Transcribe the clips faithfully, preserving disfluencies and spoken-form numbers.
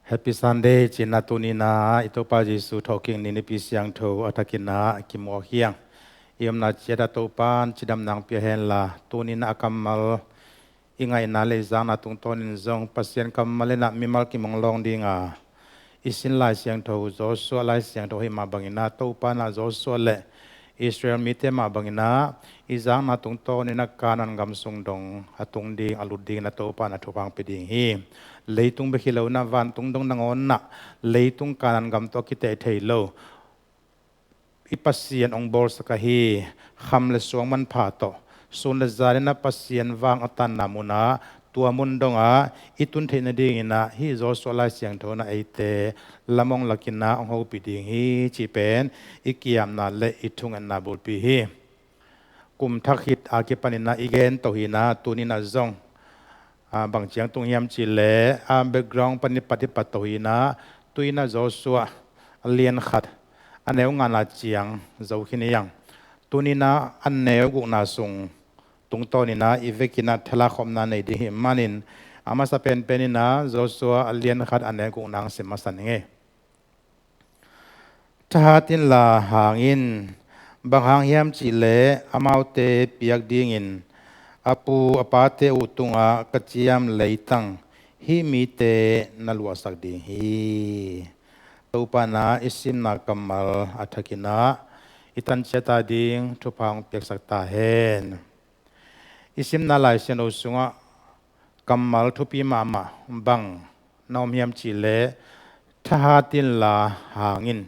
Happy Sunday. Cina tuninah i Topa Jesuh thawhkik ni nipi siangtho a thakinah kimuak hiang. I omna ciatah Topan cidam nang pia henla, tuninah a kammal i ngaihna le i zakna tungtawnin zong Pasian kammal inah mimal kim hong lawng dinga i sin Lai Siangtho, Joshua Lai Siangtho hih mah banginah Topanah Joshua le Israel mite mah banginah i zakna tungtawninah Kanaan gam sung dong a tung ding, a lut dingin a Topanah thupha hong pia ding hi. Leitung bek hi loinah vantung dong nangawnah leitung Kanaan gam tawh a kiteh thei lo i Pasian hong bawlsak ahi. Kham le suang manpha tawh, sun le zaninah Pasian vang a tanna munah, tua mun dongah i tun theih nadinginah hih Joshua Lai Siangtho inah eite lam hong lakinah hong hopih ding hi, cih pen i kiamna le i thungetna bulpi hi. Kum thak khit a kipaninah i gen to hinah, tuninah zong a, bang ciang tung hiam cihleh, a, background pan i pat i pat to hinah, tuinah Joshua a lian khat a neu ngana ciang zo khin hiang. Tuninah a neu gukna sung tungtawninah i vekinah thalak khopna nei ding hih manin, a masa penpeninah Joshua a lian khat a neu gukna hong sim masa ning ei. Thahat inla hang in, bang hang hiam cihleh amaute piak dingin a pu a pate uh tungah ka ciam leitang hih mite na luahsak ding hi. Topanah i simna kammal a thakinah i tanciata ding thupha hong piaksak ta hen. I simna Lai Siangtho sungah kammal thupi mahmah bang na om hiam cihleh, thahat inla hang in,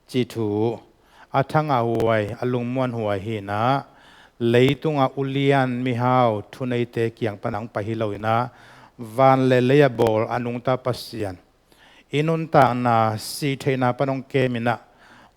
cih thu a thangah huai, a lungmuan huai hinah, leitungah ulian mihau thuneite kiang panah hong pai hi loinah, van le lei a bawl a nungta Pasian i nuntakna sih theihna pan hong keminah,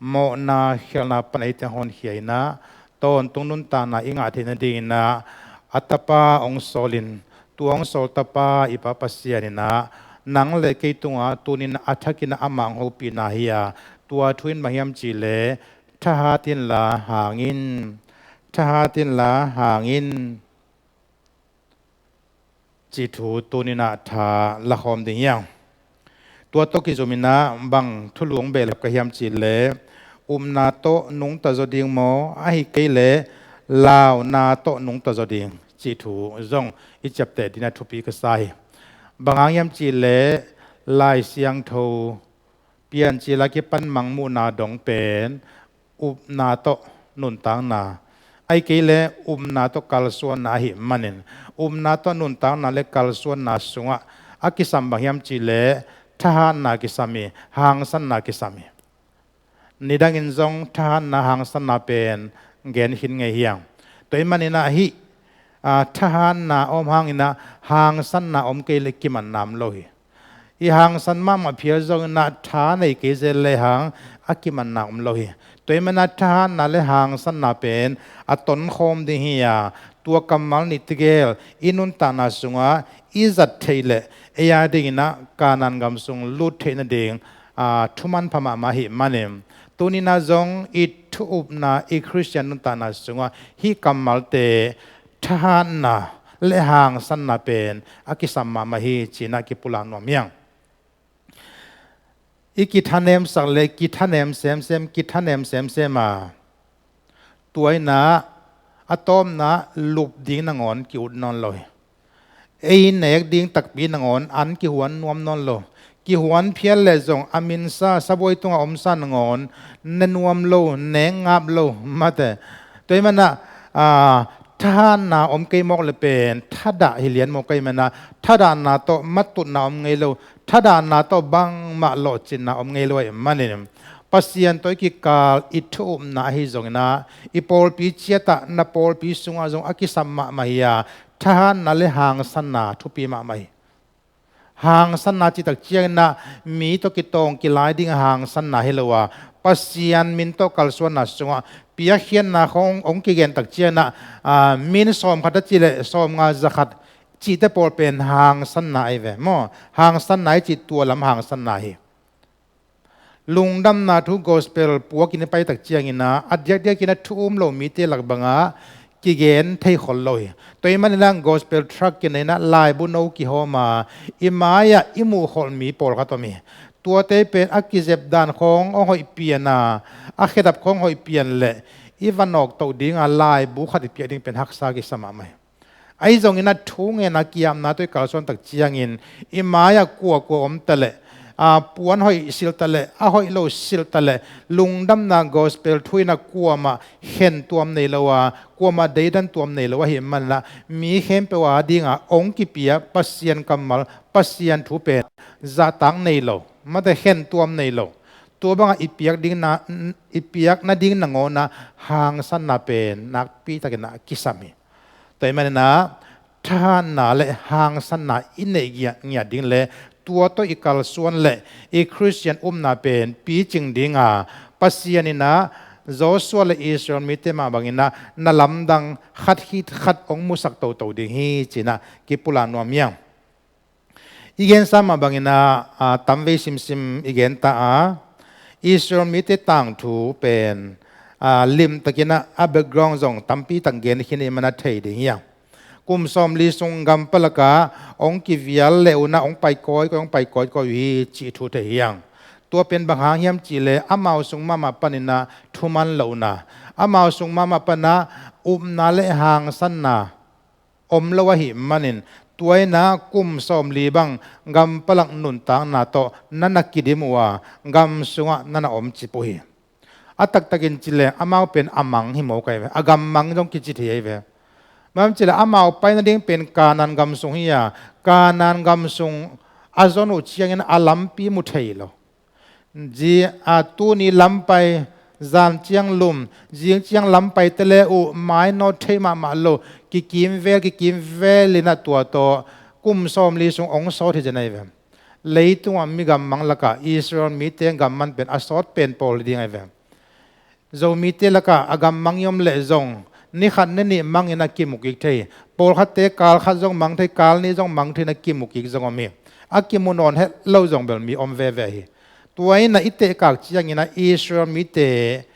mawhna khialhna pan eite hong honkhia inah, tawntung nuntakna i ngah theih nadinginah a tapa hong sawlin, tua hong sawl tapa i Pa Pasian inah nang le kei tungah tunin a thakinah amah hong hopihna hi-a, tua thu in bang hiam cihleh, thahat inla hang in, thahat inla hang in, cih thu tuninah tha lakhawm ding hiang. Tua tawh kizuminah bang thulu hong behlap ka hiam cihleh, upna tawh nungta zaw ding maw, ahi kei leh launa tawh nungta zaw ding, cih thu zong i ciapteh dinah thupi ka sa hi. Bang hang hiam cihleh, Lai Siangtho Piancil a kipan mangmuhna dong pen upna tawh nuntakna, ahi kei leh upna tawh kalsuanna ahih manin, upna tawh nuntakna le kalsuanna sungah a kisam bang hiam cihleh, thahatna kisam hi, hangsanna kisam hi. Nidangin zong thahatna, hangsanna pen gen khin ngei hiang. Tua ahih maninah hih, a, thahatna om hanginah hangsanna om kei leh kimanna om lo hi. I hangsan mahmah phial zonginah tha nei kei zel lehang a kimanna om lo hi. Tua ahih maninah thahatna le hangsanna pen a tonkhawm ding hi-a, tua kammal nih tegel i nuntakna sungah i zat theih leh, ei a dinginah Kanaan gam sung lut theih nading, a, thu manpha mahmah ahih manin, tuninah zong i thu-upna, i Khristian nuntakna sungah hih kammalte, thahatna le hangsanna pen a kisam mahmah hi, cinah kipulak nuam hiang. I kithanemsak le kithanem semsem, kithanem semsem a, tua inah a tawpna lup ding nangawn ki-ut nawn lo hi. Ei nek ding takpi nangawn an kihuan nuam nawn lo. Kihuan phial leh zong a minsa, sabuai tungah omsa nangawn ne nuam lo, nek ngap lo, mate. Tua ahih maninah, a, thahatna om kei mawk leh pen thadah hi lian mawk ahih maninah, thadahna tawh matutna om ngei lo, thadahna tawh bangmah lawhcinna om ngei lo ahih manin, Pasian tawh i kikal i thu-upna ahi zonginah, i pawlpi ciatah, na pawlpi sungah zong a kisam mahmah hi-a, thahatna le hangsanna thupi mahmah hi. Hangsanna cihtak cianginah mi tawh kitawng kilai ding a hangsanna hi lo a, Pasian min tawh kalsuanna sungah piakkhiatna khawng hong kigentak cianginah, a, min sawmkhat a cih leh sawmnga, zakhat cihte pawl pen hangsanna ahi ve maw? Hangsanna i cih tua lam hangsanna hi. Lungdamna thu gospel puakin i paitak cianginah a diakdiakin a thu um lo mite lak bangah kigen thei khol lo hi. Tua ahih manin ah gospel tract kinei in ah laibu no kihawm a, i mai-ah i muhkholh mi pawlkhat om hi. Tuate pen a kizep dan khawng hong hoih pian a, a khedap khawng hoih pian leh i va nawktoh ding a laibu khat i piak ding pen haksa kisa mahmah hi. Ahi zongin ah thungetna ki-apna tawh i kalsuan tak ciangin i mai-ah kuakua om ta leh, a, puan hoih silh ta leh, a hoih lo silh ta leh, lungdamna gospel thu in ah kuamah khentuam nei lo a, kuamah deidan tuam nei lo ahih manin ah mi khempeuh a ding a hong kipia Pasian kammal, Pasian thu pen zahtak nei lo, mate khentuam nei lo. Tua bang ah i piak ding na, i piak nading nangawn ah hangsanna pen nakpi takin ah kisam hi. Tua ahih manin ah thahatna le hangsanna i neih ngiat, ngiat ding le tua tawh i kalsuan le i Khristian upna pen picing ding a, Pasian in ah Joshua le Israel mite mah bangin ah na lamdang khat khit khat hong musak toto ding hi ci-in ah kipulak nuam hi hang. I gensa mah bangin ah, a, tamvei simsim i gen ta a, Israel mite tangthu pen, a, limtakin ah a background zong tampi tak gen khin i hih manin ah thei ding hi hang. Kum sawmli sung gam palak ah hong kivial le un ah hong pai kawikawi, hong pai kawikawi uh hi cih thu thei hi hang. Tua pen bang hang hiam cih leh amau sung mahmah panin ah thuman lohna, amau sung mahmah pan ah upna le hangsanna om lo ahih manin, tua in ah kum sawmli bang gam palak nuntakna tawh na na kidim uh a, gam sungah na na omcip uh hi. A taktakin ci leh amau pen a mang hi mawk ahi ve, a gam mang zong kici thei ahi ve. Bang hang hiam cih leh amau pai nading pen Kanaan gam sung hi a, Kanaan gam sung a zon uh ciangin a lampi mu thei lo. Zi, a, tuni lam pai, zan ciang lum, zing ciang lam pai te le uh mainawt thei mahmah lo, kikim vel, kikim vel in ah tua tawh kum sawmli sung hong sawt hi zen ahi ve. Leitungah mi gam mang lakah Israel mite gam man pen a sawt pen pawl hi ding ahi ve. Zomite lakah a gam mang i om leh zong ni khat ni nih mangin a kimu kik thei. Pawlkhatte kal khat zong mang thei, kal nih zong mang thei in a kimu kik zong om hi. A kimu nawn het lo zong bel mi om veve hi. Tua in ah i tehkak ciangin ah Israel mite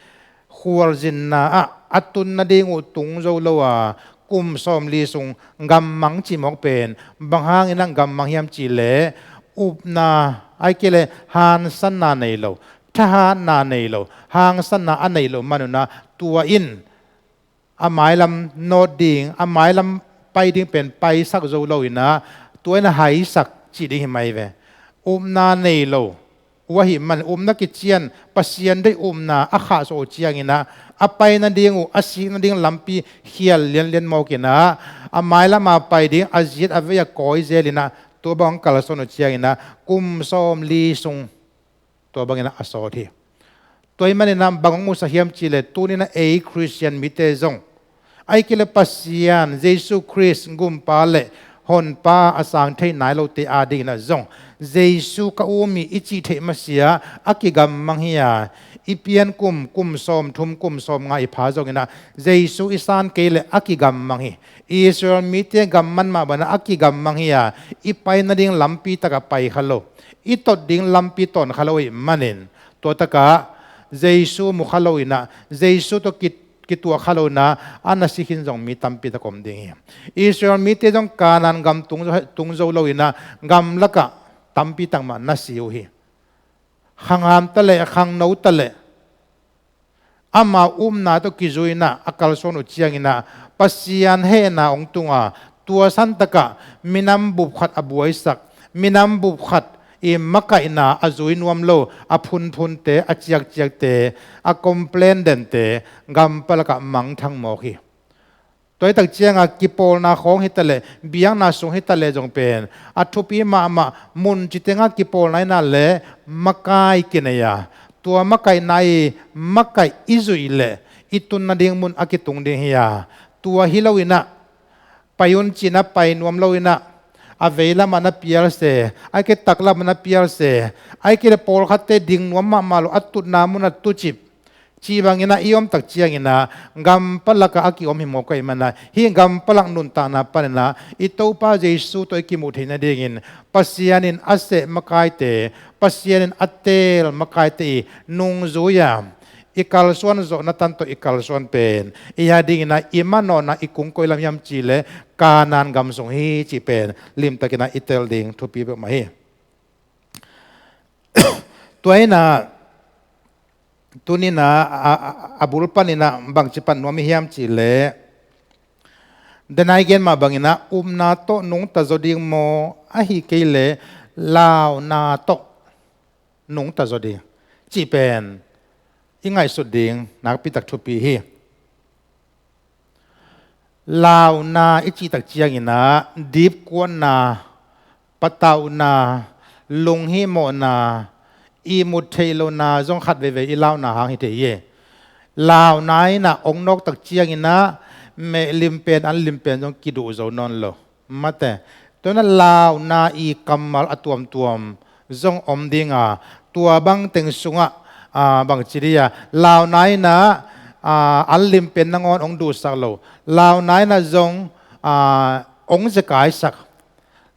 khualzinna ah a tun nading uh tung zo lo a, kum sawmli sung gam mang cih mawk pen bang hangin ah gam mang hiam cih leh upna, ahih kei leh hangsanna nei lo, thahatna nei lo, hangsanna a neih loh man un ah tua in a mailam nawt ding, a mailam pai ding pen paisak zo lo in ah tua in a haisak cih ding hi mai ve. Upna nei lo uh ahih man, upna kician, Pasian deih upna a khahsuah uh ciangin ah a pai nading uh, a sik nading lampi khial lianlian mawk in ah a mailam a pai ding a zit a vei a kawi zel in ah tua bang kalsuan uh ciangin ah kum sawmli sung tua bangin ah a sawt hi. Tua ahih manin ah bang hong musak hiam cih leh tuni in ah ei Khristian mite zong, ahih kei leh Pasian, Jesu Khrist, Gumpa le Honpa a sang thei nai lote a dingin ah zong, Jesu ka um hi i cih theih masiah a kigammang hi a, i pian kum, kum sawmthum, kum sawmnga i pha zongin ah Jesu i san kei leh a kigammang hi. Israel mite gam man mah bangin ah a kigammang hi a, i pai nading lampi takah pai kha lo, i tot ding lampi tawn kha lo ahih manin, tua takah Jesu mu kha lo in ah, Jesu tawh ki, kituak kha lo in ah a na si khin zong mi tampi tak om ding hi. Israel mite zong Kanaan gam tung zo, tung zo lo in ah gam lakah tampi tak mah na si uh hi. Khangham ta leh, khangno ta leh, ama upna tawh kizui in ah a kalsuan uh ciangin ah Pasian hehna hong tung a, tua santakah minam bup khat a buaisak, minam bup khat i makaihna a zui nuam lo, a phunphunte, a ciakciakte, a complain dente gam palakah mangthang mawk hi. Tua hi tak ciangah kipawlna khawng hi ta leh, biakna sung hi ta leh zong pen a thupi mahmah, mun ci tengah kipawlna in ah leh makai kinei a, tua makaihna i makaih i zuih leh i tun nading mun a kitung ding hi a, tua hi lo in ah pai un ci-in ah pai nuam lo in ah a veilamah na pial se, ahih kei leh taklamah na pial se, ahih kei leh pawlkhatte ding nuam mahmah lo a tutna munah tucip cih bangin ah i om tak ciangin ah gam palakah a ki-om hi mawk ahih manin ah hih gam palak nuntakna panin ah i Topa Jesu tawh i kimuh theih nadingin Pasian in a seh makaite, Pasian in a teel makaite i nungzui a, I kalsuan zawhna tan tawh i kalsuan pen, i a dingin ah i manawhna i kungkoih lam hiam cih leh Kanaan gam sung hi cih pen limtakin ah i tel ding thupi peuhmah hi. Tua in ah, tuni in ah, a, a, a bul panin ah bangci pan nuam i hiam cih leh, denai gen mah bangin ah upna tawh nungta zaw ding maw, ahih kei leh launa tawh nungta zaw ding cih pen i ngaihsut ding nakpi tak thupi hi. Launa i cih tak ciangin ah dipkuatna, patauhna, lunghihmawhna, ihmut theih lohna zong khat veivei i launa hang hi thei hi. Launa in ah ong nawk tak ciangin ah meh lim pen, an lim pen zong kiduh zo nawn lo. Mate, tua in ah launa i kammal a tuamtuam zong om ding a, tua bang teng sungah, a, bangci dih a, launa in ah, a, an lim pen nangawn ong duhsak lo, launa in ah zong, a, ong zekaisak,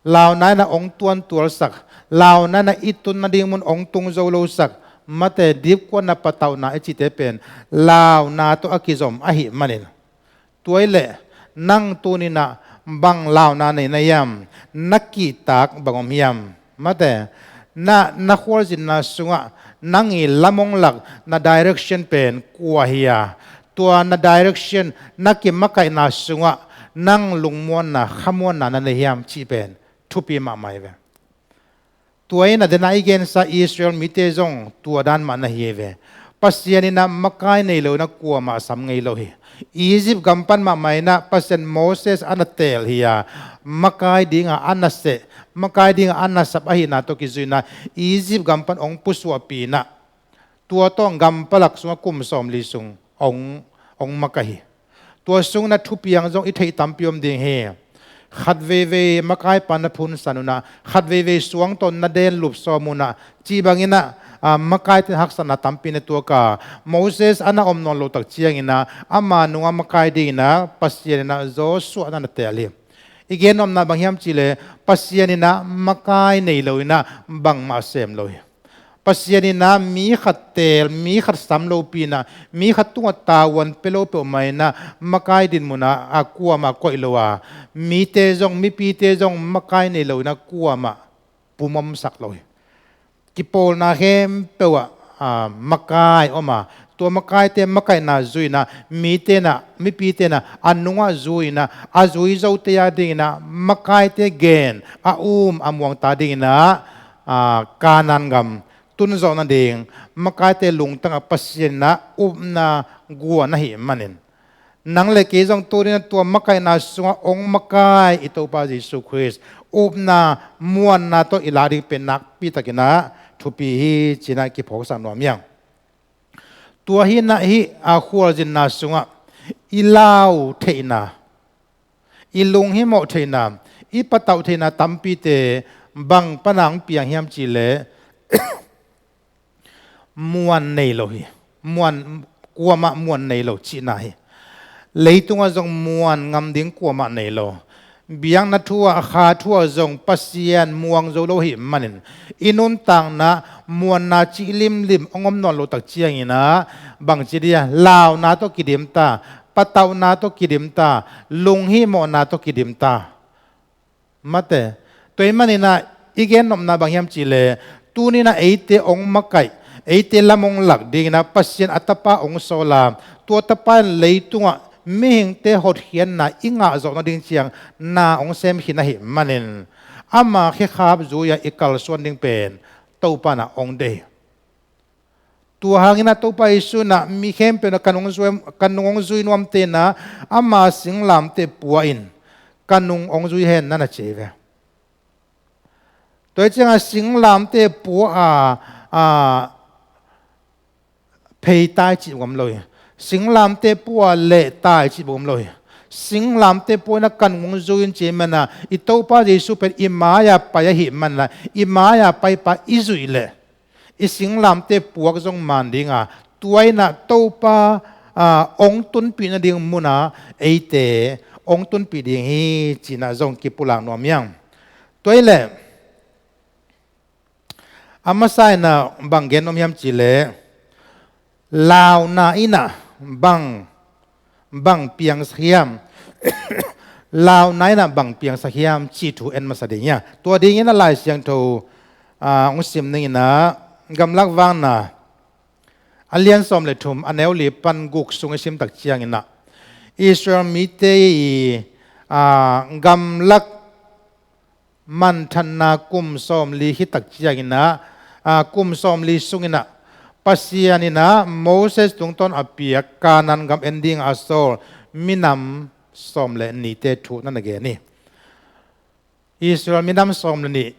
launa in ah ong tuantualsak, launa in ah i tun nading mun ong tung zo losak, mate, dipkuatna, patauhna i cihte pen launa tawh a kizom ahih manin, tua hi leh nang tuni in ah bang launa nei na hiam? Na kihtak bang om hiam? Mate, na, na khualzinna sungah nang i lamong lak, na direction pen kua hi a, tua na direction, na kimakaihna sungah nang lungmuanna, khamuanna na nei hiam cih pen thupi mahmah hi ve. Tua in ah denai i gensa Israel mite zong tua dan mah na hi ve. Pasian in ah makai nei lo in ah kuamah sam ngei lo hi. Egypt gam pan mahmah in ah Pasian Moses a na teel hi a, makai dingah a na seh, makai dingah a na sap ahihna tawh kizui in ah Egypt gam pan ong pusuahpih in ah, tua tawh gam palak sungah kum sawmli sung ong, ong makaih hi. Tua sungin ah thupiang zong i theih tampi om ding hi. Khat veivei makaipa na phunsan un ah, khat veivei suang tawh na den lup sawm un ah, cih bangin ah, a, makaite in haksatna tampi na tuak a, Moses a na om nawn loh tak ciangin ah ama nungah makai dingin ah Pasian in ah Joshua na na teel hi. I gen nopna bang hiam cih leh Pasian in ah makai nei lo in ah bangmah sem lo hi. Pasian in ah mi khat teel, mi khat sam lopi in ah, mi khat tungah tavuan pia lo peuhmah in ah makai dinmun ah, a, kuamah koih lo a, mite zong, mipite zong makai nei lo in ah kuamah pumomsak lo hi. Kipawlna khempeuh ah, a, makai om a, tua makaite makaihna zui in ah mite in ah, mipite in ah a nungah zui in ah, a zui zote a dingin ah makaite gen, a um a muangta dingin ah, a, Kanaan gam tun zawh nading makaite lungtang ah Pasian in ah upna guan ahih manin, nang le kei zong tuni in ah tua makaihna sungah ong makai i Topa Jesu Khrist upna, muanna tawh i lak ding pen nakpi takin ah thupi hi ci-in ah kiphawksak nuam hi ing. Tua hi in ah hih, a, khualzinna sungah i lau theihna, i lunghimawh theihna, i patauh theihna tampite bang pan a ong piang hiam cih leh muan nei lo hi. Muan, kuamah muan nei lo cihna hi. Leitungah zong muan ngam ding kuamah nei lo. Biakna thu ah, kha thu ah zong Pasian muang zo lo ahih manin, i nuntakna muanna cih limlim ong om nawn loh tak ciangin ah, bangci dih a, launa tawh kidim ta, patauhna tawh kidim ta, lunghimawhna tawh kidim ta. Mate, tua ahih manin ah i gen nopna bang hiam cih leh, tuni in ah eite ong makaih, eite lam ong lak dingin ah Pasian a Tapa ong sawl a, tua Tapa in leitungah mihingte hotkhiatna i ngah zawh nading ciang na ong sem khin ahih manin, ama khekhap zui a i kalsuan ding pen Topa in ah ong deih hi. Tua hangin ah Topa Jesu in ah mi khempeuh in ah ka nung zui, ka nung ong zui nuamte in ah ama singlamteh pua in ka nung ong zui hen, na na ci hi ve. Tua hi ciangah singlamteh pua a, a, pheitai cih bang om lo hi. Singlamteh pua a lehtai cih bang om lo hi. Singlamteh pua in ah ka nung ong zui in ci ahih manin ah, i Topa Jesu pen i mai-ah pai ahih manin ah, i mai-ah paipa i zuih leh i singlamteh puak zong man ding a, tua in ah Topa, a, ong tunpih nading mun ah eite ong tunpih ding hi ci-in ah zong kipulak nuam hi ing. Tua hi leh a masa in ah bang gen nuam hiam cih leh, Launa in ah bang, bang piangsak hiam? Launa in ah bang piangsak hiam cih thu en masa ding hi a. Tua dingin a Lai Siangtho, ah, hong sim ning in ah, Gamlak Vakna a lian sawm le thum, a neu li pan guk sung i sim tak ciangin ah, Israel mite i, ah, gamlak manthanna kum sawmli hi tak ciangin ah, ah, kum sawmli sungin ah, Pasian in ah Moses tungtawn a piak Kanaan gam en ding a sawl minam sawm le nihte thu na na gen hi. Israel minam sawm le nih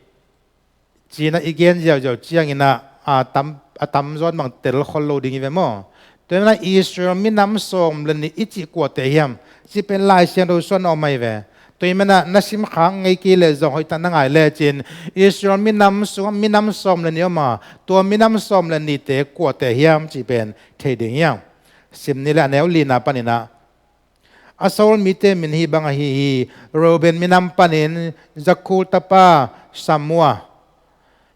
ci-in ah i gen ziauziau ciangin ah, a tam, a tamzaw in bang tel khol lo ding hi ve maw? Tua hi a, Israel minam sawm le nih i cih kuate hiam cih pen Lai Siangtho sungah om ahi ve. Tua hi a, na simkhak ngei kei leh zong hoihtak na ngai lecin, Israel minam sungah minam sawm le nih om a, tua minam sawm le nihte kuate hiam cih pen thei ding hi a. Sim ni leh, a neu lina panin ah, a sawl mite min hih bang ahi hi. Reuben minam panin Zakur tapa Samua.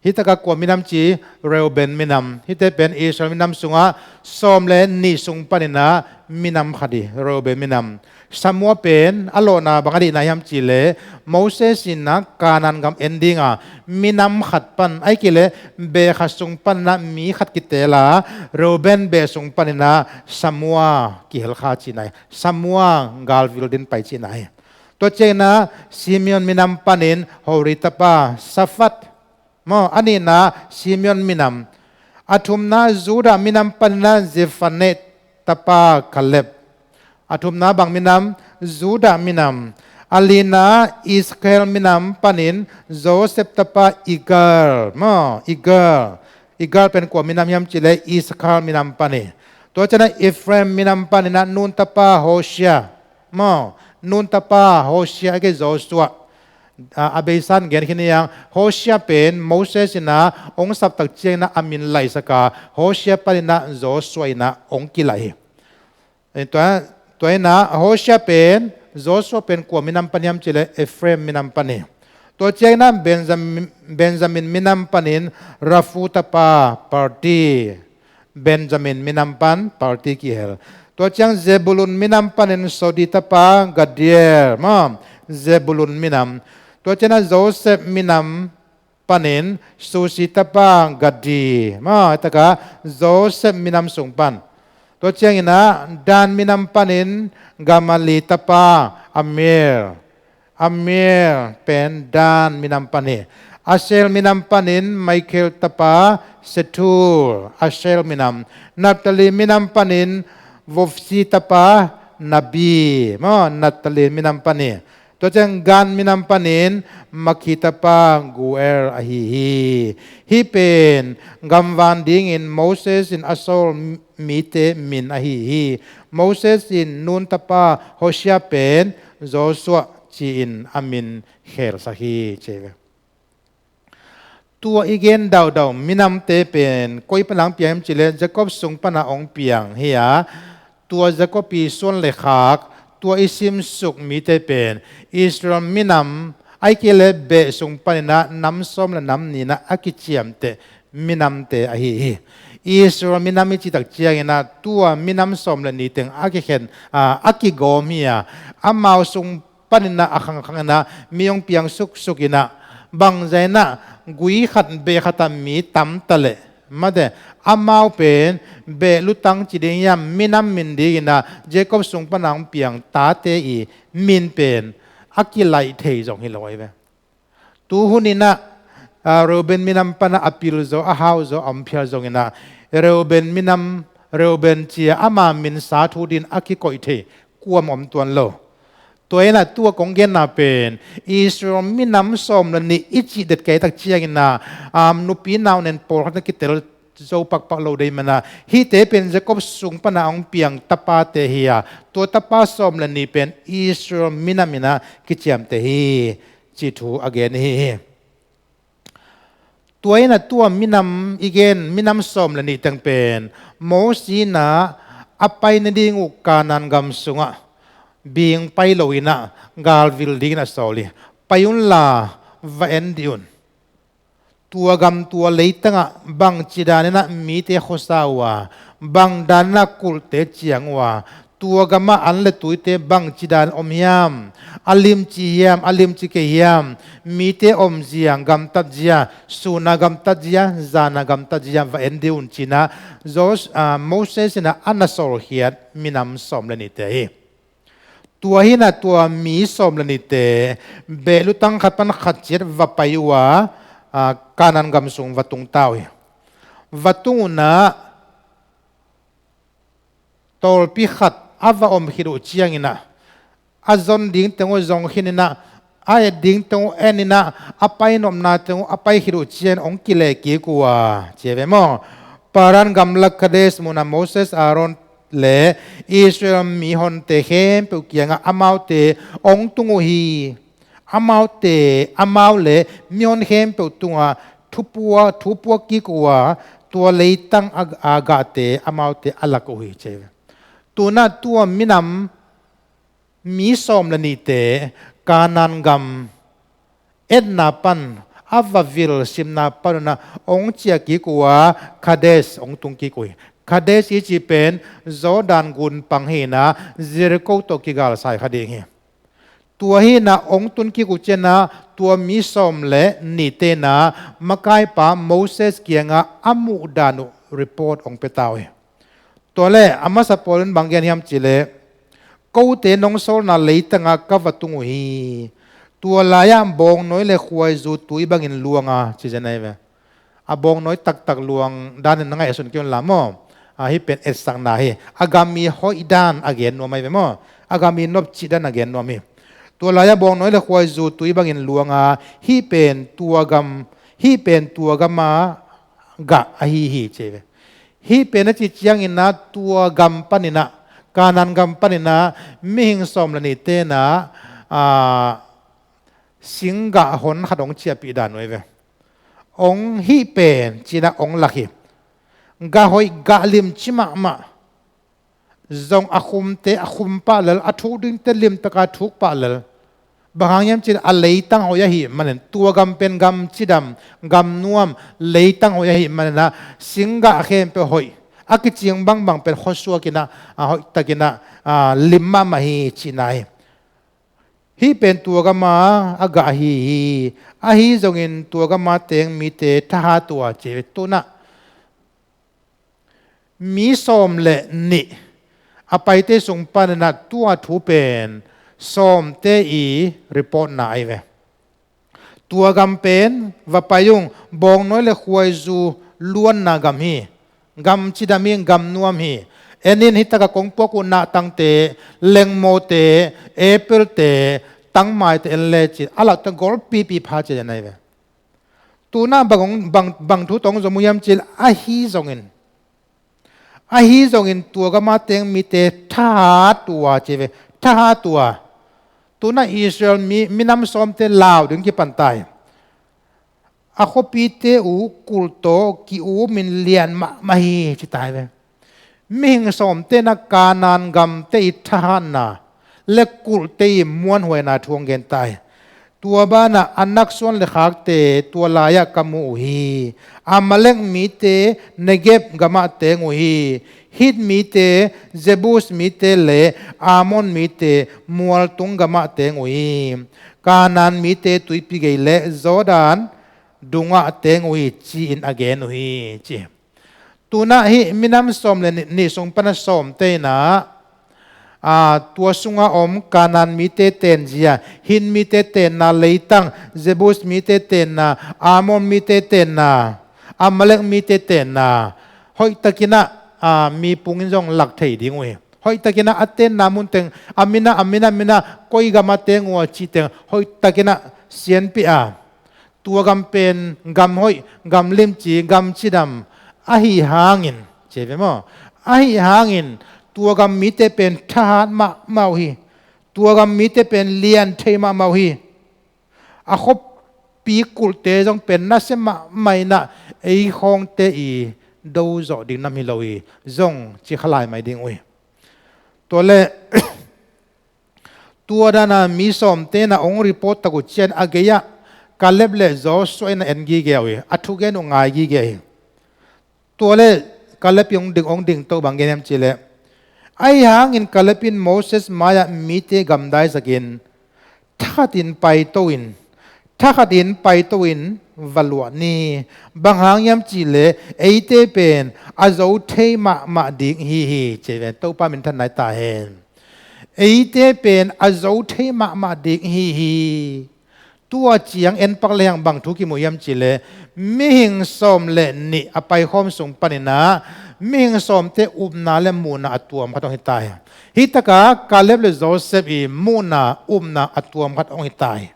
Hih takah kua minam ci? Reuben minam. Hihte pen Israel minam sungah sawm le nih sung panin ah minam khat hi, Reuben minam. Samua pen a lawhna bang a deihna hiam cih leh, Moses in ah Kanaan gam en ding a, minam khat pan, ahih kei leh beh khat sung panin ah mi khat kiteel a, Reuben beh sung panin ah Samua kihel kha cihna hi. Samua galvil dingin pai cihna hi. Tua ciangin ah Simeon minam panin Hori tapa Safat. Maw, a nihna Simeon minam. A thumna Judah minam panin ah Jephunneh tapa Kaleb. A thumna bang minam? Judah minam. A lina Issachar minam panin Joseph tapa Igal. Maw, Igal. Igal pen kua minam hiam cih leh Issachar minam pan hi. Tua ciangin ah Ephraim minam panin ah Nun tapa Hoshea. Maw, Nun tapa Hoshea, ahih kei leh Joshua. A, a beisa in gen khin hi hang, Hoshea pen Moses in ah hong sap tak ciangin ah a min laisak a, Hoshea panin ah Joshua in ah hong kilaih hi. Eh, tua, tua hi a, Hoshea pen Joshua pen kua minam pan hiam cih leh Ephraim minam pan hi. Tua ciangin ah Benjamin, Benjamin minam panin Raphu tapa Palti. Benjamin minam pan Palti kihel. Tua ciang Zebulun minam panin Sodi tapa Gadiel. Maw, Zebulun minam. Tua ciangin ah Joseph minam panin Susi tapa Gadi. Maw, hih takah Joseph minam sung pan. Tua ciangin ah Dan minam panin Gamali tapa Amir. Amir pen Dan minam pan hi. Asher minam panin Michael tapa Sethur, Asher minam. Naphtali minam panin Vopsi tapa Nabi. Maw, Naphtali minam pan hi. Tua ciang Gad minam panin Makhi tapa Geuel ahi hi. Hih pen gamvang dingin Moses in a sawl mite min ahi hi. Moses in Nun tapa Hoshea pen Joshua ci-in a min khelsak hi, ci hi ve. Tua i gen daudau minamte pen koi pana hong piang hiam cih leh Jacob sung pana hong piang hi a, tua Jacob i suan le khak, tua i simsuk mite pen Israel minam, ahih kei leh beh sung panin ah nam sawm le nam nih in ah a kiciamteh minamte ahi hi. Israel minam i cih tak ciangin ah tua minam sawm le nih teng a kikhen, a, a kigawm hi a, amau sung panin ah a khangkhang in ah mi hong piang suksuk in ah, bangzah in ah gui khat beh khat ah mi tam ta leh, mate, amau pen beh lutang ci ding hiam, minam min dingin ah Jacob sung pana hong piang tate i min pen a kilaih thei zong hi lo ahi ve. Tu hun in ah, a, Reuben minam pana a pil zaw, a hau zaw, a om phial zongin ah Reuben minam, Reuben ci-a ama min sa thu dingin a kikoih thei kuamah om tuan lo. Tua in ah tua kong genna pen Israel minam sawm le nih i cih det kei tak ciangin ah, um, nupi nau nen pawlkhat na kitel zo pakpak lo dei man ah, hihte pen Jacob sung pana hong piang tapate hi a, tua tapa sawm le nih pen Israel minam in ah kiciamteh hi, cih thu a gen ahi hi. Tua in ah tua minam i gen, minam sawm le nih teng pen Mosi in ah a pai nading uh Kanaan gam sungah bing pai lo in ah galvil dingin a sawl hi. Pai unla, va en dih un. Tua gam, tua leitangah bangci danin ah mite khuasa uh a, bang dan a kulhte ciang uh a, tua gamah an le tuite bangci dan om hiam, a limci hiam, a limci kei hiam, mite omzia, gamtatzia, sun a gamtatzia, zan a gamtatzia va en dih un ci-in ah Jos-, ah, Moses in ah a na sawlkhiat minam sawm le nihte hi. Tua hi-in ah tua mi sawm le nihte beh lutang khat pan khat ciat va pai uh a, ah, Kanaan gam sung va tung ta uh hi. Va tung un ah tawlpi khat a va om khit uh ciangin ah a zon ding teng uh zong khin in ah, a et ding teng uh en in ah, a painopna teng uh a pai khit uh ciangin hong kileh kik uh a, ci hi ve maw. Paran gamlak Kadesh mun ah Moses, Aaron le Israel mihonte khempeuh kiangah amaute hong tung uh hi. Amaute, amau le mihon khempeuh tungah thu pua, thu pua kik uh a, tua leitang a, a gahte amaute a lak uh hi, ci hi ve. Tu-in ah tua minam mi sawm le nihte Kanaan gam etna pan a va vilsimna pan un ah hong ciah kik uh a, Kadesh hong tung kik uh hi. Kadesh i cih pen Jordan gun pang hi-in ah Jericho tawh kigalsai kha ding hi. Tua hi-in ah hong tun kik uh ciangin ah tua mi sawm le nihte in ah makaipa Moses kiangah a muh dan uh report hong pia ta uh hi. Tua leh a masa pawl in bang gen hiam cih leh, kote nong sawlna leitang ah ka va tung uh hi. Tua lai-ah bawngnawi le khuaizu tui bangin luang a, ci zen ahi ve. A bawngnawi taktak luang danin na ngaihsun kei un la maw. A, hih pen etsakna hi. A gam i hoih dan a gen nuam ahi ve maw. A gam i nopcih dan a gen nuam hi. Tua lai-ah bawngnawi le khuaizu tui bangin luang a, hih pen tua gam, hih pen tua gam a gah ahi hi, ci hi ve. Hih pen a cih ciangin ah tua gam panin ah, Kanaan gam panin ah mihing sawm le nihte in ah, a, singgah hon khat hong ciahpih dan uh ahi ve. Hong hih pen ci-in ah hong lak hi. Gah hoih, gah limci mahmah. Zong a khumte a khum pah lel, a thuk dingte limtak a thuk pah lel. Bang hang hiam cih leh a leitang hoih ahih manin, tua gam pen gam cidam, gam nuam, leitang hoih ahih manin ah singgah khempeuh hoih. A kicing bangbang pen khuasuak in ah, a hoihtakin ah, a, lim mahmah hi cihna hi. Hih pen tua gam a gah ahi hi. Ahi zongin tua gam a teng mite thahat uh a, ci hi ve. Tu-in ah mi sawm le nih a paite sung panin ah tua thu pen sawmte i reportna ahi ve. Tua gam pen va pai ung, bawngnawi le khuaizu luanna gam hi. Gam cidam hi, gam nuam hi. En in, hih takah kong puak uh nahtangte, lengmawte, apple-te, tangmaite en le ci-in a lakte golpipi pha ci-in ahi ve. Tu-in ah bang, bang, bang thu tawh hong zom uh hiam cih leh, ahi zongin, ahi zongin tua gam a teng mite thahat uh a, ci hi ve. Thahat uh a. Tu-in ah Israel mi, minam sawmte lau ding kipan ta hi. A khuapite uh kulh tawh ki-umin lian mahmah hi, ci ta hi ve. Mihing sawmte in ah Kanaan gamte i thahatna le kulhte i muanhuaina thu hong gen ta hi. Tua banah Anak suan le khakte tua lai-ah ka mu uh hi. Amalek mite Negeb gamah teng uh hi. Hit mite, Jebus mite le Amon mite mualtung gamah teng uh hi. Kanaan mite tuipi gei le Jordan dungah teng uh hi, ci-in a gen uh hi, ci hi. Tu-in ah hih minam sawm le nih, nih sung pan a sawmte in ah, a, tua sungah om Kanaan mite tenzia, Hit mite tenna leitang, Jebus mite tenna, Amon mite tenna, Amalek mite tenna, hoihtakin ah, a, mipung in zong lak thei ding uh hi. Hoihtakin ah a tenna mun teng, a min ah, a min ah, a min ah, koi gam a teng uh a cih teng, hoihtakin ah sianpih a. Tua gam pen gam hoih, gam limci, gam cidam ahih hangin, ci hi ve maw. Ahih hangin, tua gam mite pen thahat mahmah uh hi. Tua gam mite pen lian thei mahmah uh hi. A khuapi kulhte zong pen nasia mahmah in ah ei khawngte i do zawh ding nam hi lo hi. Zong ci kha lai mai ding uh hi. Tua leh, tua dan a mi sawmte in ah hong report tak uh ciang a gei-ah Kaleb le Joshua in ah en gige uh hi. A thugen uh ngai gige hi. Tua leh Kaleb in hong ding, hong ding to bang gen hiam cih leh, ahi hangin Kaleb in Moses mai-ah mite gamdaisakin, thakhatin paito in, thakhatin paito in va luah ni. Bang hang hiam cih leh eite pen a zo thei mahmah ding hi hi, ci ve. Topa minthanna hi ta hen. Eite pen a zo thei mahmah ding hi hi. Tua ciang en pak lehang bang thu kimu hiam cih leh, mihing sawm le nih a paikhawm sung panin ah mihing sawmte upna le muhna a tuam khat hong hi ta hi. Hih takah Kaleb le Joseph i muhna, upna a tuam khat hong hi ta hi.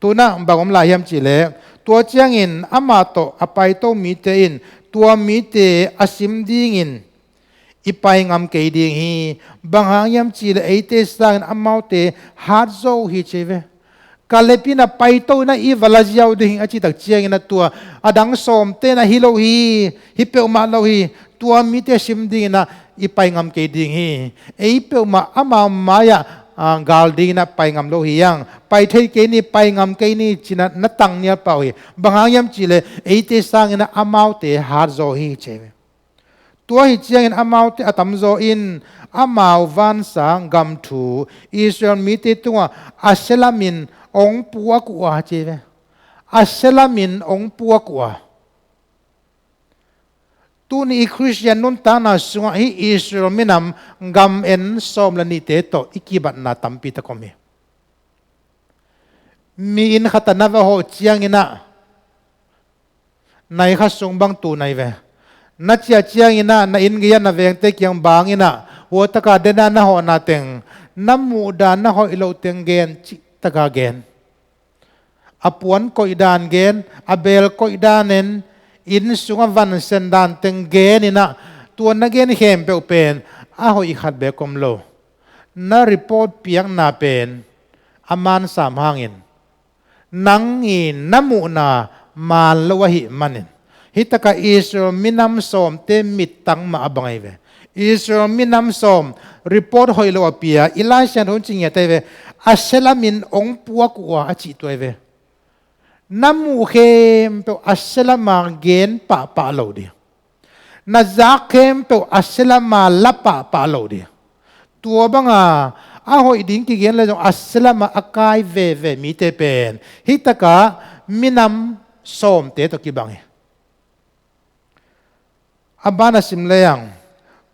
Tu-in ah bang om lai hiam cih leh, tua ciangin amah tawh a paito mite in tua mite a sim dingin i pai ngam kei ding hi. Bang hang hiam cih leh eite sangin amaute hat zaw uh hi, ci ve. Kaleb in ah paito in ah i va la ziau ding hi a cih tak ciangin ah tua a dang sawmte in ah hi lo hi, hi peuhmah lo hi. Tua mite sim dingin ah i pai ngam kei ding hi. Ei peuhmah amau mai-ah, ah, gal dingin ah pai ngam lo hi hang. Pai thei kei ni, pai ngam kei ni ci-in ah na tangnia pah uh hi. Bang hang hiam cih leh eite sangin ah amaute hat zaw hi, ci ve. Tua hi ciangin amaute a tamzaw in amau vansang gam thu Israel mite tungah a sia lamin hong puak uh a, ci ve. A sia lamin hong puak uh a. Tuni i Khristian nuntakna sungah hih Israel minam gam en sawm le nihte tawh i kibatna tampi tak om hi. Mi inn khat ah na va hawh ciangin ah nai khat sung bang tu nai ve. Na ciah ciangin ah na inn gei-ah na vengte kiang bangin ah hua taka den a na hawhna teng, na muhdan na hoih loh teng gen, cih taka gen. A puan koih dan gen, a beel koih dan en, inn sungah van sen dan teng gen in ah, tua na gen khempeuh pen a hoih khat beek om lo. Na report piakna pen a mansam hangin, nang i na muhna man lo ahih manin. Hih takah Israel minam sawmte mittang mah a bang ahi ve. Israel minam sawm report hoih lo a pia, i Lai Siangtho in ci ngiat ahi ve. A sia lamin hong puak uh a, a cih tua ahi ve. Na muh khempeuh a sia lama gen pahpah lo ding. Na zak khempeuh a sia lama la pahpah lo ding. Tua banga a hoih ding kigen leh zong a sia lama a kai veve mite pen hih takah minam sawmte tawh kibang hi. A ban a sim lehang,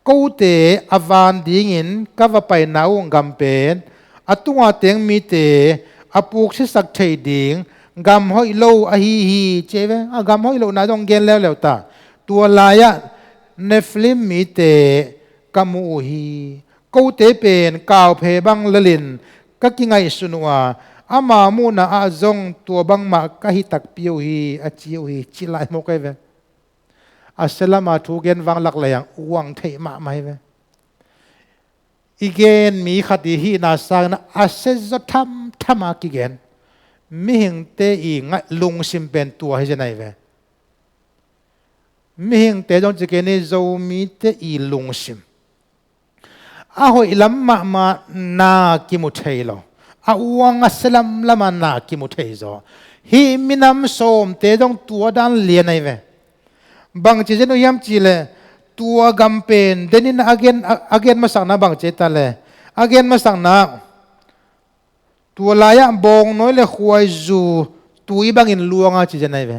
kote a van dingin ka va paina uh gam pen a tunga teng mite a puksiasak thei ding gam hoih lo ahi hi, ci ve. A gam hoih lohna zong gen leuleu ta. Tua lai-ah Nephilim mite ka mu uh hi. Kote pen kauphe bang lelin ka kingaihsun uh a, ama muhna ah zong tua bangmah ka hi takpi uh hi, a ci uh hi, cih lai mawk ahi ve. A sia lama thu gen vanglak lehang uang theih mahmah hi ve. I gen mi khat i hihna sangin a sia zaw thamtham a kigen. Mihingte i ngaih lungsim pen tua hi zen ahi ve. Mihingte zong ci kei ni, Zomite i lungsim. A hoih lam mahmah na kimu thei lo. A uang a sia lamlam a na kimu thei zaw. Hih minam sawmte zong tua dan lian ahi ve. Bangci zen uh hiam cih leh, tua gam pen denin a gen, a, a gen masakna bangci ta leh, a gen masakna, tua lai-ah bawngnawi le khuaizu tui bangin luang a ci zen ahi ve.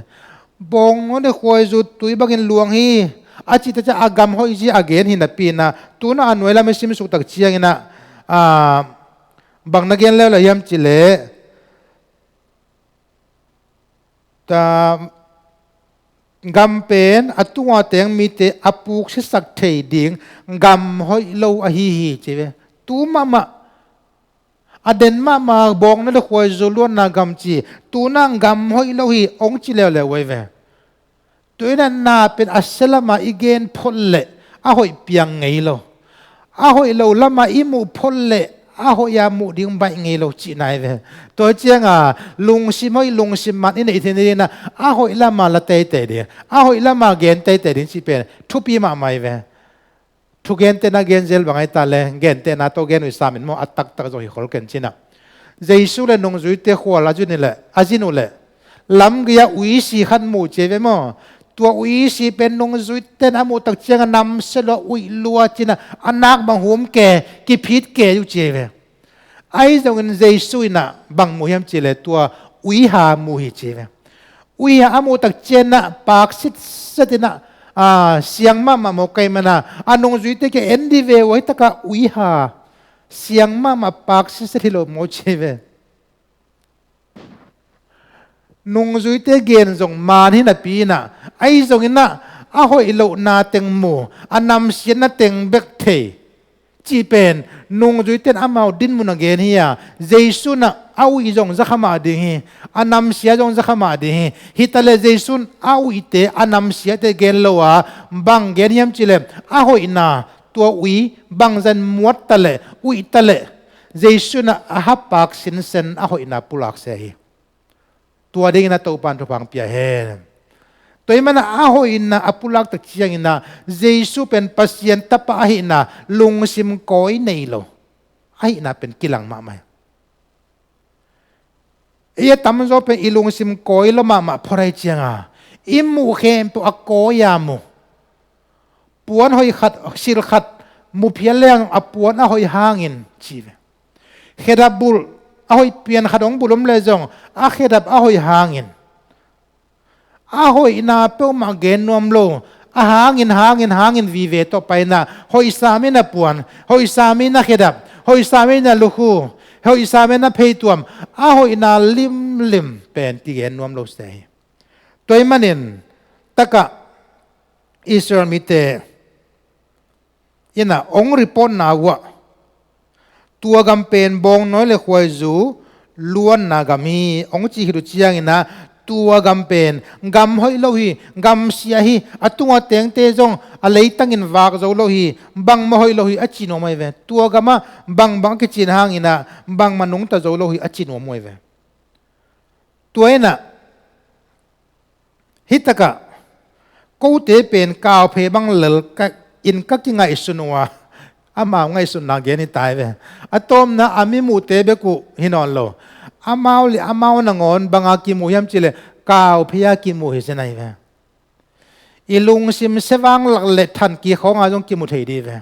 Bawngnawi le khuaizu tui bangin luang hi, a cih ta ciang a gam hoih zia a gen hi napi-in ah, tu-in ah a nuai lam i sim suk tak ciangin ah, a, bang na gen leuleu hiam cih leh, ta, gam pen a tunga teng mite a puksiasak thei ding gam hoih lo ahi hi, ci ve. Tu mahmah, a den mahmah bawngnawi le khuaizu luanna gam ci, tu-in ah gam hoih lo hi hong ci leuleu uh ahi ve. Tu-in ah na pen a sia lama i gen phot leh a hoih piang ngei lo. A hoih lo lama i muh phot leh a hoih a muh ding baih ngei lo cihna ahi ve. Tua cianga lungsim hoih lungsim man i neih theihna dingin ah a hoih lama la teitei ding, a hoih lama gen teitei ding cih pen thupi mahmah ahi ve. Thugentehna gen zel bang ahi ta leh, gentehna tawh gen uh sam in maw, a taktak zong hi khol ken ci-in ah. Jesu le nungzuite khual a zin uh leh, a zin uh leh, lamgei-ah uisi khat mu ci ahi ve maw. Tua uisi pen nungzuite in a muh tak ciangin a namsia lua, uih lua ci-in ah, a nak bang hum ke, kiphit ke uh ci hi ve. Ahi zongin Jesu in ah bang mu hiam cih leh tua uiha mu hi ci hi ve. Uiha a muh tak ciangin ah paak sitset in ah, a, siang mahmah mawk ahih manin ah, a nungzuite kiang en dih ve uh, hih takah uiha siang mahmah paak sitset hi lo maw ci hi ve. Nungzuite gen zong maan hi napi in ah, ahi zongin ah a hoih lohna teng mu, a namsiatna teng bek thei cih pen nungzuite in amau dinmun a gen hi a, Jesu in ah a uih zong za kha mah ding hi, a namsia zong za kha mah ding hi. Hi ta leh Jesu in a uihte, a namsiate gen lo a, bang gen hiam cih leh a hoihna, tua ui bangzah in muat ta leh, uih ta leh, Jesu in ah a ha paak sinsen a hoihna pulak se hi. Tua dingin ah Topa'n thupha hong pia hen. Tua ahih manin ah a hoihna a pulak tak ciangin ah Jesu pen Pasian Tapa ahihna lungsim kawi nei lo ahihna pen kilang mahmah hi. Ei a tamzaw pen i lungsim kawi lo mahmah phot ahih ciangin ah i muh khempeuh a kawi a mu. Puan hoih khat, sil khat mu phial leng a puan a hoih hangin ci ve. Khedap bulh a hoih pian khat hong bulh om leh zong a khedap a hoih hangin, a hoihna peuhmah gen nuam lo, a hangin, hangin, hangin vive tawh pai in ah, hoih sam in a puan, hoih sam in a khedap, hoih sam in a lukhu, hoih sam in a pheituam, a hoihna limlim pen kigen nuam lo se hi. Tua ahih manin takah Israel mite in ah hong report na uh ah, tua gam pen bawngnawi leh khuaizu luanna gam hi hong cih khit uh ciangin ah, tua gam pen gam hoih lo hi, gam sia hi, a tungah tengte zong a leitangin vak zo lo hi, bangmah hoih lo hi a ci nuam uh hi ve. Tua gamah bangbang a kicin hangin ah bangmah nungta zo lo hi a ci nuam uh hi ve. Tua in ah hih takah kote pen kauphe bang lel ka, in ka kingaihsun uh a, amau ngaihsutna gen hi ta hi ve. A tawpna a mi muhte bek uh hi nawn lo, amau leh amau nangawn bang a kimu hiam cih leh kauphe a kimu hi zen ahi ve. I lungsim sia vanglak leh thankik khawng a zong kimu thei dih ve.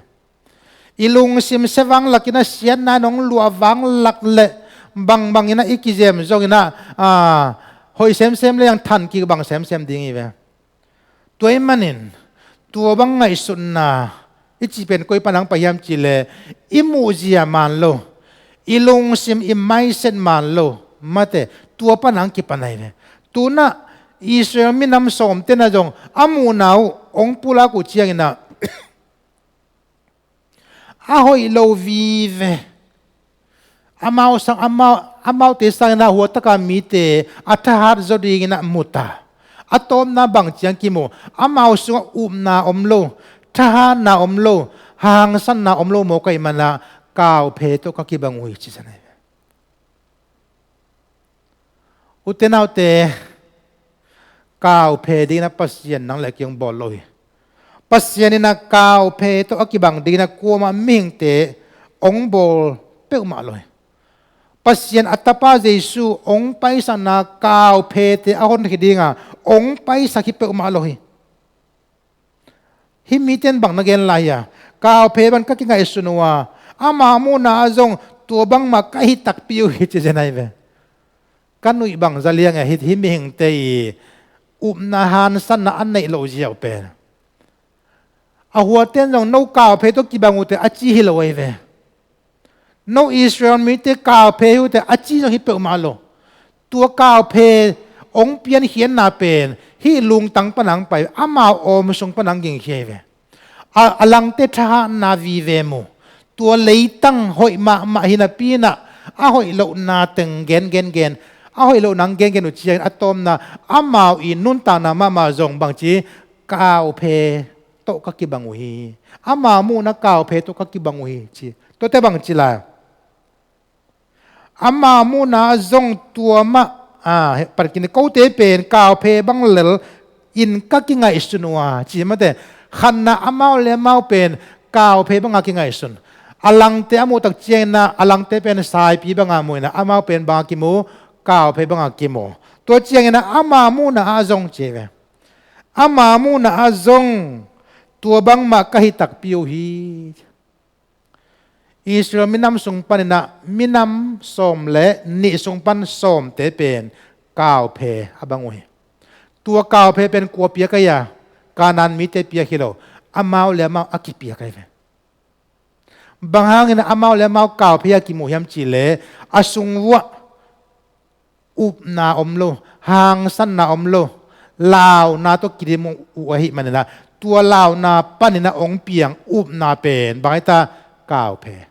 I lungsim sia vanglak in ah siatna in hong luah vanglak leh bangbang in ah i kizem zongin ah, a, hoih semsem leng thankik bang semsem ding hi ve. Tua ahih manin tua bang ngaihsutna i cih pen koi pan hong pai hiam cih leh i muhzia man lo, i lungsim, i mindset man lo mate, tua pan hong kipan ahi ve. Tu-in ah Israel minam sawmte in ah zong a muhna uh hong pulak uh ciangin ah a hoih lo vive, amau sang, amau, amaute sangin ah hua taka mite a thahat zaw dingin ah mu ta. A tawpna bang ci hiam kimu, amau sungah upna om lo, thahatna om lo, hangsanna om lo mawk ahih manin ah kauphe tawh ka kibang uh hi ci zen ahi ve. Ute naute, kauphe dingin ah Pasian nang leh kei hong bawl lo hi. Pasian in ah kauphe tawh a kibang dingin ah kuamah mihingte hong bawl peuhmah lo hi. Pasian a Tapa Jesu hong paisakna kauphete a honkhia dingin ah hong paisak hi peuhmah lo hi. Hih mite in bang na gen lai hia? Kauphe bang ka kingaihsun uh a, ama muhna ah zong tua bangmah ka hi takpi uh hi ci zen ahi ve. Ka nuih bang za liang e, hih, hih mihingte i upna hangsanna a neih loh ziau pen. A huaten zong no kauphe tawh kibang uh teh a ci hi lo ahi ve. No Israel mite kauphe hi uh teh a ci zong hi peuhmah lo. Tua kauphe hong piankhiatna pen hih lungtang pan hong pai, amau awm sung pan hong gingkhia hi ve. A, a langte thahatna vive mu. Tua leitang hoih mahmah hi napi in ah, a hoih lohna teng gen, gen, gen, a hoih lohna hong gen, gen uh ciangin a tawpna amau i nuntakna mahmah zong bangci, kauphe tawh ka kibang uh hi. Ama muhna kauphe tawh ka kibang uh hi ci. Tuate bangci lai. Ama muhna zong tua mah, a, he, pan kine kote pen kauphe bang lel in ka kingaihsun uh a, ci mate. Khatna amau le amau pen kauphe banga kingaihsun. A langte a muh tak ciangin ah, a langte pen saipi banga mu in ah, amau pen banga kimu, kauphe banga kimu. Tua ciangin ah ama muhna ah zong ci ve. Ama muhna ah zong tua bangmah ka hi takpi uh hi. Israel minam sung paninah minam sawm le nih sung pan sawmte pen kauphe a bang uh hi. Tua kauphe pen kua piak ahi a? Kanaan mite piak hi lo. Amau le amau a kipiak ahi ve. Bang hangin amau le amau kauphe a kimu hiam cihleh a sung vuah upna om lo, hangsanna om lo, launa tawh kidim uh ahih maninah tua launa paninah ong piang upna pen bang ahi ta? Kauphe.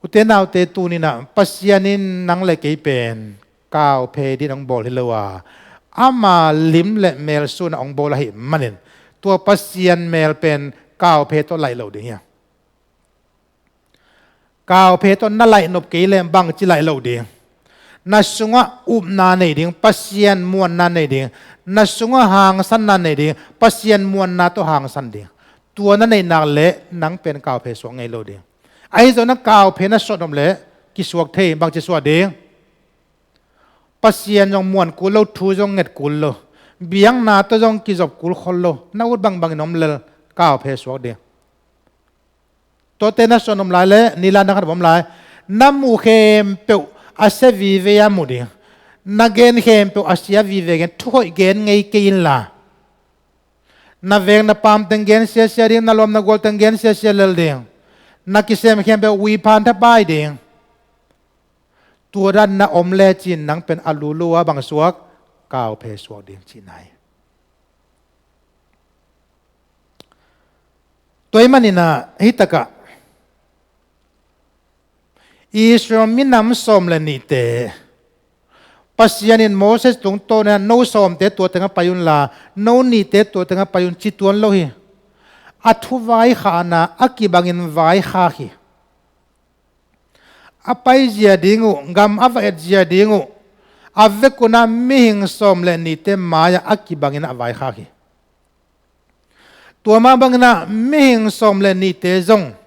Ute naute, tuninah Pasian in nang le kei pen kauphe din ong bawl hi lo a, ama lim le mel sunah ong bawl ahih manin tua Pasian mel pen kauphe tawh laih lo ding hi a. Kauphe tawh na laihnop kei leh bangci laih lo ding? Na sungah upna nei ding, Pasian muanna nei ding, na sungah hangsanna nei ding, Pasian muanna tawh hangsan ding. Tua na neihnak leh nang pen kauphe suak ngei lo ding. Ahi zongin kauphe na suahnop leh kisuak thei, bangci suak ding? Pasian zong muan kul lo, thu zong nget kul lo, biakna tawh zong kizop kul khol lo, na ut bangbangin om lel kauphe suak ding. Tuate na suahnop lai leh nila na khat om lai. Na muh khempeuh a sia vive a mu ding. Na gen khempeuh a sia vive gen, thuhoih gen ngei kei inla. Na veng na paam teng gen siasia ding, na lawm na gual teng gen siasia lel ding. Na kisem khempeuh uiphan thapai ding. Tua dan na om lecin nang pen a lulu a bang suak? Kauphe suak ding cihna hi. Tua ahih maninah hih takah Israel minam sawm le nihte Pasian in Moses tungtawnin no sawmte tua tengah pai unla, no nihte tua tengah pai un ci tuan lo hi. A thu vaikhakna a kibangin vaikhak hi. A paizia ding uh, gam a va etzia ding uh, a vekunah mihing sawm le nihte mai-ah a kibangin a vaikhak hi. Tua mah banginah mihing sawm le nihte zong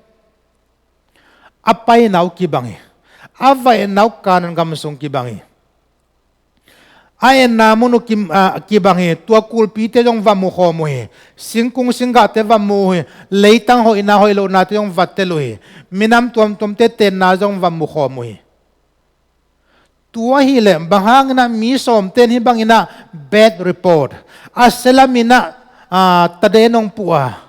a paina uh kibang hi. A va etna uh Kanaan gam sung kibang hi. A etna mun uh ki, a, kibang hi. Tua kulpite zong va mukhawm uh hi. Singkung singgahte va mu uh hi. Leitang hoihna hoih lohnate zong va tel uh hi. Minam tuamtuamte tenna zong va mukhawm uh hi. Tua hileh bang hanginah mi sawmte in hih banginah bad report, a sia laminah, a, taden hong puh a?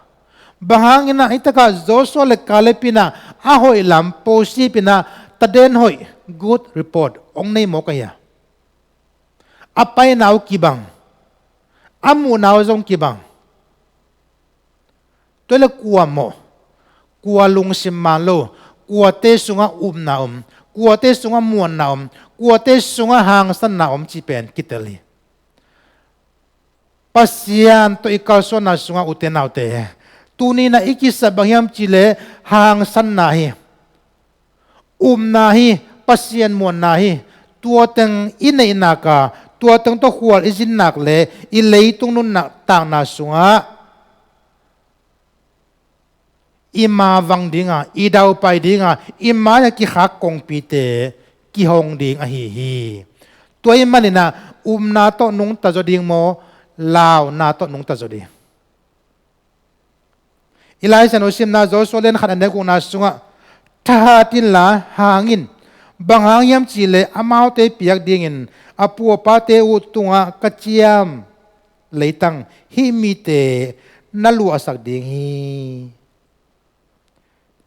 Bang hanginah hih takah Joshua le Caleb inah a hoih lam posip inah taden hoih, good report, hong nei mawk ahi a? A paina uh kibang, a muhna uh zong kibang. Tua le kua mawh, kua lungsim man lo, kuate sungah upna om, kuate sungah muanna om, kuate sungah hangsanna om cih pen kitel hi. Pasian tawh i kalsuanna sungah ute naute, tuninah i kisap bang hiam cihleh hangsanna hi. Upna hi, Pasian muanna hi. Tua teng i neihnak a, tua teng tawh khual i zinnak le i leitung nuntakna sungah i mavang dinga, i daupai dinga, i mai-ah kikhak kongpite kihong ding ahi hi. Tua ahih maninah upna tawh nungta zaw ding maw, launa tawh nungta zaw ding? I Lai Siangtho simna Joshua lian khat a neu gukna sungah, thahat inla hang in, bang hang hiam cihleh amaute piak dingin a pu a pate uh tungah ka ciam leitang hih mite na luahsak ding hi,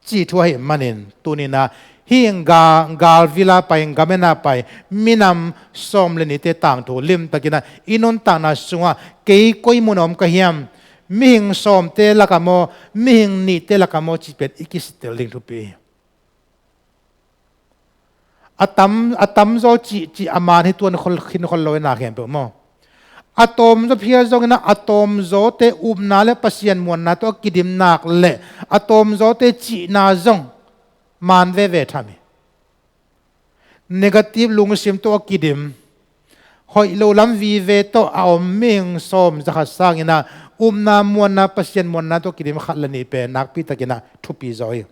cih thu ahih manin tuninah hih ga-, galvila pai, gam ena pai minam sawm le nihte tangthu limtakinah i nuntakna sungah kei koi mun a om ka hiam? Mihing sawmte lakah maw, mihing nihte lakah maw cih pen i kisittel ding thupi hi. A tam, a tamzaw cih, cih a man hi tuan khol, khin khol lo hi na khempeuh maw? A tawmzaw phial zongin a tawmzawte upna le Pasian muanna tawh a kidimnak le a tawmzawte cihna zong man veve tham hi. Negative lungsim tawh a kidim, hoih lo lam vive tawh a om mihing sawm zakhat sangin a upna muanna Pasian muanna tawh kidim khat le nih pen nakpitakin a thupi zaw hi.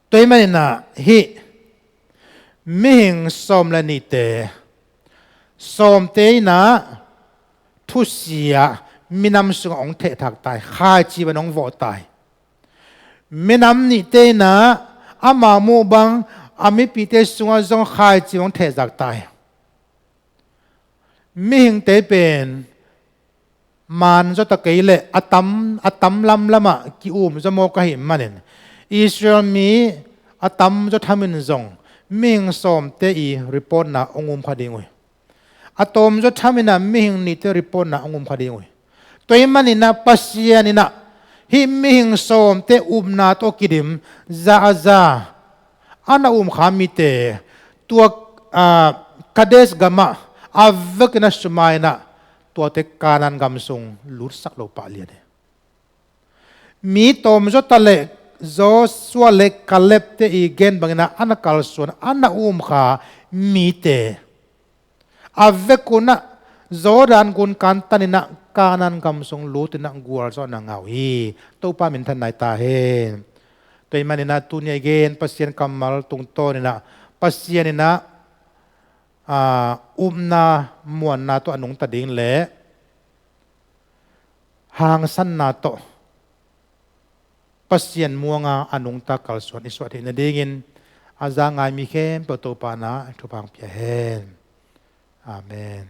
Tua ahih maninah hih mihing sawm le nihte Sawmte in ah thusia minam sungah hong thehthak ta hi, khaici bang hong vawh ta hi. Minam nihte in ah amau muh bang a mipihte sungah zong khaici bang hong thehzak ta hi. Mihingte pen maan zaw ta kei leh a tam, a tam lamlamah ki-um zaw mawk ahih manin Israel mi a tam zaw thamin zong mihing sawmte i report-na hong um kha ding uh hi. A tawm zaw thamin ah mihing nihte report-na hong um kha ding uh hi. Tua ahih manin ah Pasian in ah hih mihing sawmte upna tawh kidim za a za a na um kha mite tua, ah, Kadesh gamah a vekin a sum a in ah tuate Kanaan gam sung lutsak lo pah lian hi. Mi tawm zaw ta leh Joshua le Caleb-te i gen bangin ah a na kalsuan a na um kha mite a vekun ah Jordan gun kantan in ah Kanaan gam sung lut in ah gualzawhna ngah uh hi. Topa minthanna hi ta hen. Tua ahih manin ah tuni a i gen Pasian kammal tungtawn in ah Pasian in ah, ah, upna muanna tawh a nungta ding le hangsanna tawh Pasian muanga a nungta kalsuan i suah theih nadingin a za ngai mi khempeuh Topa in ah thupha hong pia hen. Amen.